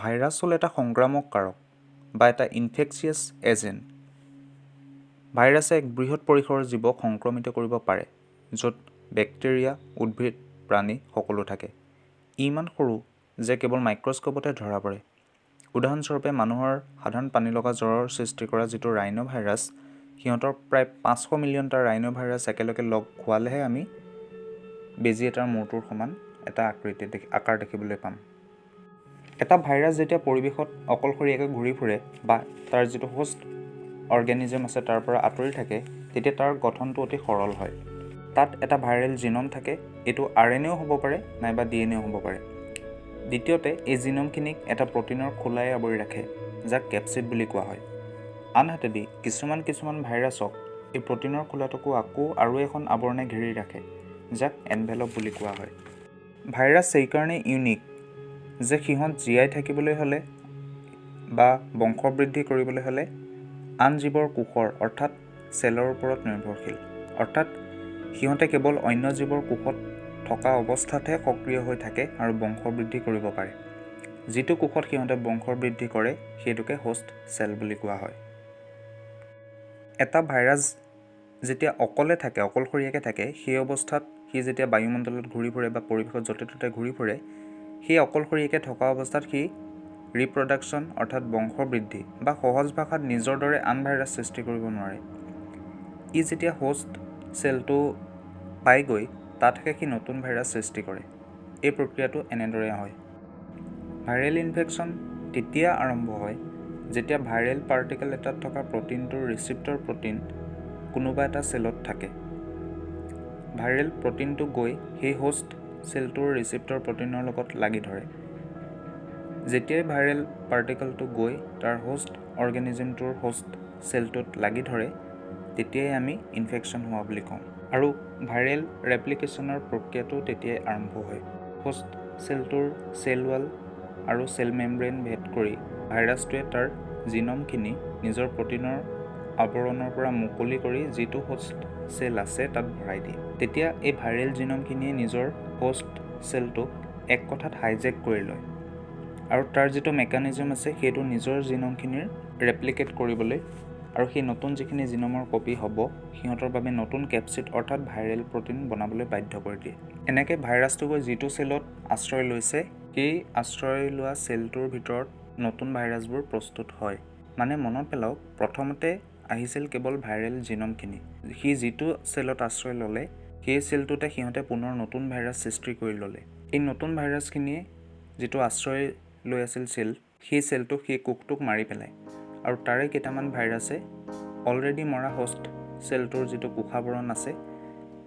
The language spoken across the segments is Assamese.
ভাইৰাছ হ'ল এটা সংক্ৰামক কাৰক বা এটা ইনফেকচিয়াছ এজেণ্ট। ভাইৰাছে এক বৃহৎ পৰিসৰৰ জীৱক সংক্ৰমিত কৰিব পাৰে, য'ত বেক্টেৰিয়া, উদ্ভিদ, প্ৰাণী সকলো থাকে। ই ইমান সৰু যে কেৱল মাইক্ৰস্ক'পতহে ধৰা পৰে। উদাহৰণস্বৰূপে, মানুহৰ সাধাৰণ পানীলগা জ্বৰৰ সৃষ্টি কৰা যিটো ৰাইন' ভাইৰাছ, সিহঁতৰ প্ৰায় 500 মিলিয়নটা ৰাইন' ভাইৰাছ একেলগে লগ খোৱালেহে আমি বেজী এটাৰ মূৰটোৰ সমান এটা আকৃতি আকাৰ দেখিবলৈ পাম। এটা ভাইৰাছ যেতিয়া পৰিৱেশত অকলশৰীয়াকৈ ঘূৰি ফুৰে বা তাৰ যিটো হোষ্ট অৰ্গেনিজম আছে তাৰ পৰা আঁতৰি থাকে, তেতিয়া তাৰ গঠনটো অতি সৰল হয়। তাত এটা ভাইৰেল জিনম থাকে। এইটো আৰ এন এও হ'ব পাৰে নাইবা ডি এন এও হ'ব পাৰে। দ্বিতীয়তে, এই জিনমখিনিক এটা প্ৰটিনৰ খোলাই আৱৰি ৰাখে, যাক কেপচিড বুলি কোৱা হয়। আনহাতেদি কিছুমান কিছুমান ভাইৰাছক এই প্ৰটিনৰ খোলাটোকো আকৌ আৰু এখন আৱৰণে ঘেৰি ৰাখে, যাক এনভেলপ বুলি কোৱা হয়। ভাইৰাছ সেইকাৰণে ইউনিক যে সিহঁত জীয়াই থাকিবলৈ হ'লে বা বংশবৃদ্ধি কৰিবলৈ হ'লে আন জীৱৰ কোষৰ অৰ্থাৎ চেলৰ ওপৰত নিৰ্ভৰশীল। অৰ্থাৎ সিহঁতে কেৱল অন্য জীৱৰ কোষত থকা অৱস্থাতহে সক্ৰিয় হৈ থাকে আৰু বংশবৃদ্ধি কৰিব পাৰে। যিটো কোষত সিহঁতে বংশবৃদ্ধি কৰে, সেইটোকে হোষ্ট চেল বুলি কোৱা হয়। এটা ভাইৰাছ যেতিয়া অকলে থাকে, অকলশৰীয়াকৈ থাকে, সেই অৱস্থাত সি যেতিয়া বায়ুমণ্ডলত ঘূৰি ফুৰে বা পৰিৱেশত য'তে ত'তে ঘূৰি ফুৰে, সেই অকলশৰীয়াকৈ থকা অৱস্থাত সি ৰিপ্ৰডাকশ্যন অৰ্থাৎ বংশবৃদ্ধি বা সহজ ভাষাত নিজৰ দৰে আন ভাইৰাছ সৃষ্টি কৰিব নোৱাৰে। ই যেতিয়া হোষ্ট চেলটো পায়গৈ, তাতহে সি নতুন ভাইৰাছ সৃষ্টি কৰে। এই প্ৰক্ৰিয়াটো এনেদৰে হয়। ভাইৰেল ইনফেকশ্যন তেতিয়া আৰম্ভ হয় যেতিয়া ভাইৰেল পাৰ্টিকেল এটাত থকা প্ৰটিনটোৰ ৰিচিপ্টৰ প্ৰটিন কোনোবা এটা চেলত থাকে। ভাইৰেল প্ৰটিনটো গৈ সেই হোষ্ট চেলটোৰ ৰিচিপ্টৰ প্ৰটিনৰ লগত লাগি ধৰে। যেতিয়াই ভাইৰেল পাৰ্টিকেলটো গৈ তাৰ হোষ্ট অৰ্গেনিজিমটোৰ হোষ্ট চেলটোত লাগি ধৰে, তেতিয়াই আমি ইনফেকশ্যন হোৱা বুলি কওঁ আৰু ভাইৰেল ৰেপ্লিকেশ্যনৰ প্ৰক্ৰিয়াটো তেতিয়াই আৰম্ভ হয়। হোষ্ট চেলটোৰ চেল ৱাল আৰু চেল মেমব্ৰেইন ভেদ কৰি ভাইৰাছটোৱে তাৰ জিনমখিনি নিজৰ প্ৰটিনৰ আৱৰণৰ পৰা মুকলি কৰি যিটো হোষ্ট চেল আছে তাত ভৰাই দিয়ে। তেতিয়া এই ভাইৰেল জিনমখিনিয়ে নিজৰ হোষ্ট চেলটোক এক কথাত হাইজেক কৰি লয় আৰু তাৰ যিটো মেকানিজম আছে, সেইটো নিজৰ জিনমখিনিৰ ৰেপ্লিকেট কৰিবলৈ আৰু সেই নতুন যিখিনি জিনমৰ কপি হ'ব, সিহঁতৰ বাবে নতুন কেপচিড অৰ্থাৎ ভাইৰেল প্ৰটিন বনাবলৈ বাধ্য কৰি দিয়ে। এনেকৈ ভাইৰাছটো গৈ যিটো চেলত আশ্ৰয় লৈছে, সেই আশ্ৰয় লোৱা চেলটোৰ ভিতৰত নতুন ভাইৰাছবোৰ প্ৰস্তুত হয়। মানে মনত পেলাওক, প্ৰথমতে আহিছিল কেৱল ভাইৰেল জিনমখিনি। সি যিটো চেলত আশ্ৰয় ল'লে, সেই চেলটোতে সিহঁতে পুনৰ নতুন ভাইৰাছ সৃষ্টি কৰি ল'লে। এই নতুন ভাইৰাছখিনিয়ে যিটো আশ্ৰয় লৈ আছিল চেল, সেই চেলটোক, সেই কোষটোক মাৰি পেলায় আৰু তাৰে কেইটামান ভাইৰাছে অলৰেডি মৰা হোষ্ট চেলটোৰ যিটো কোষাৱৰণ আছে,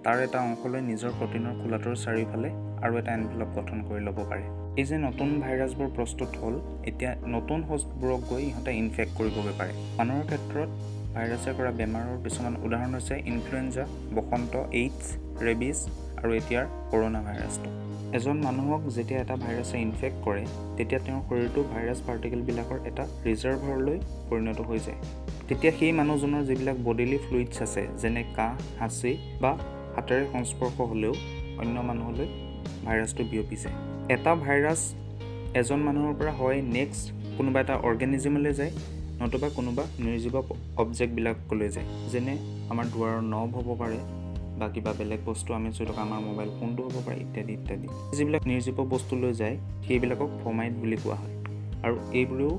তাৰ এটা অংশলৈ নিজৰ প্ৰটিনৰ খোলাটোৰ চাৰিওফালে আৰু এটা এনভেলপ গঠন কৰি ল'ব পাৰে। এই যে নতুন ভাইৰাছবোৰ প্ৰস্তুত হ'ল, এতিয়া নতুন হোষ্টবোৰক গৈ ইহঁতে ইনফেক্ট কৰিবগৈ পাৰে। মানুহৰ ক্ষেত্ৰত ভাইৰাছে কৰা বেমাৰৰ কিছুমান উদাহৰণ হৈছে ইনফ্লুৱেঞ্জা, বসন্ত, এইডছ, ৰেবিছ আৰু এতিয়াৰ কৰোণা ভাইৰাছটো। এজন মানুহক যেতিয়া এটা ভাইৰাছে ইনফেক্ট কৰে, তেতিয়া তেওঁৰ শৰীৰটো ভাইৰাছ পাৰ্টিকেলবিলাকৰ এটা ৰিজাৰ্ভাৰলৈ পৰিণত হৈ যায়। তেতিয়া সেই মানুহজনৰ যিবিলাক বডিলি ফ্লুইডছ আছে, যেনে কাহ, হাঁচি বা হাতেৰে সংস্পৰ্শ হ'লেও অন্য মানুহলৈ ভাইৰাছটো বিয়পি যায়। এটা ভাইৰাছ এজন মানুহৰ পৰা হয় নেক্সট কোনোবা এটা অৰ্গেনিজিমলৈ যায়, নতুবা কোনোবা নিৰ্জীৱ অবজেক্টবিলাকলৈ যায়, যেনে আমাৰ দুৱাৰৰ নব হ'ব পাৰে বা কিবা বেলেগ বস্তু আমি চুই থকা আমাৰ মোবাইল ফোনটো হ'ব পাৰে, ইত্যাদি ইত্যাদি। যিবিলাক নিৰ্জীৱ বস্তুলৈ যায়, সেইবিলাকক ফমাইট বুলি কোৱা হয় আৰু এইবোৰেও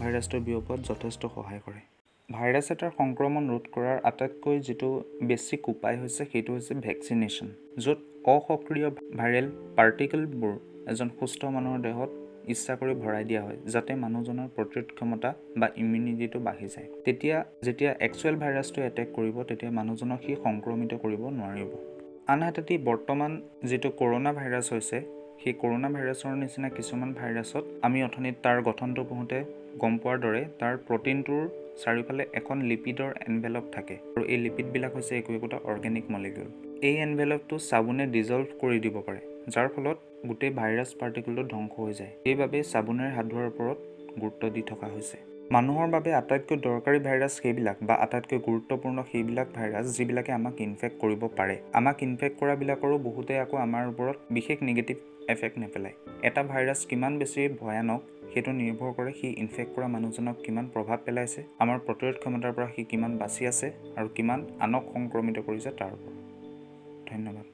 ভাইৰাছটো বিয়পোৱাত যথেষ্ট সহায় কৰে। ভাইৰাছ এটাৰ সংক্ৰমণ ৰোধ কৰাৰ আটাইতকৈ যিটো বেছিক উপায় হৈছে, সেইটো হৈছে ভেকচিনেশ্যন, য'ত অসক্ৰিয় ভাইৰেল পাৰ্টিকেলবোৰ এজন সুস্থ মানুহৰ দেহত ইচ্ছা কৰি ভৰাই দিয়া হয়, যাতে মানুহজনৰ প্ৰতিৰোধ ক্ষমতা বা ইমিউনিটিটো বাঢ়ি যায়। তেতিয়া যেতিয়া একচুৱেল ভাইৰাছটোৱে এটেক কৰিব, তেতিয়া মানুহজনক সি সংক্ৰমিত কৰিব নোৱাৰিব। আনহাতেদি বৰ্তমান যিটো কৰোণা ভাইৰাছ হৈছে, সেই কৰোণা ভাইৰাছৰ নিচিনা কিছুমান ভাইৰাছত আমি অথনি তাৰ গঠনটো পঢ়োঁতে গম পোৱাৰ দৰে তাৰ প্ৰটিনটোৰ চাৰিওফালে এখন লিপিডৰ এনভেলপ থাকে আৰু এই লিপিডবিলাক হৈছে একো একোটা অৰ্গেনিক মলিকিউল। এই এনভেলপটো চাবোনে ডিজলভ কৰি দিব পাৰে, যাৰ ফলত গোটেই ভাইৰাছ পাৰ্টিকেলটো ধ্বংস হৈ যায়। সেইবাবে চাবোনেৰে হাত ধোৱাৰ ওপৰত গুৰুত্ব দি থকা হৈছে। মানুহৰ বাবে আটাইতকৈ দৰকাৰী ভাইৰাছ সেইবিলাক বা আটাইতকৈ গুৰুত্বপূৰ্ণ সেইবিলাক ভাইৰাছ, যিবিলাকে আমাক ইনফেক্ট কৰিব পাৰে। আমাক ইনফেক্ট কৰাবিলাকৰো বহুতে আকৌ আমাৰ ওপৰত বিশেষ নিগেটিভ এফেক্ট নেপেলায়। এটা ভাইৰাছ কিমান বেছি ভয়ানক, সেইটো নিৰ্ভৰ কৰে সি ইনফেক্ট কৰা মানুহজনক কিমান প্ৰভাৱ পেলাইছে, আমাৰ প্ৰতিৰোধ ক্ষমতাৰ পৰা সি কিমান বাচি আছে আৰু কিমান আনক সংক্ৰমিত কৰিছে তাৰ ওপৰত। ধন্যবাদ।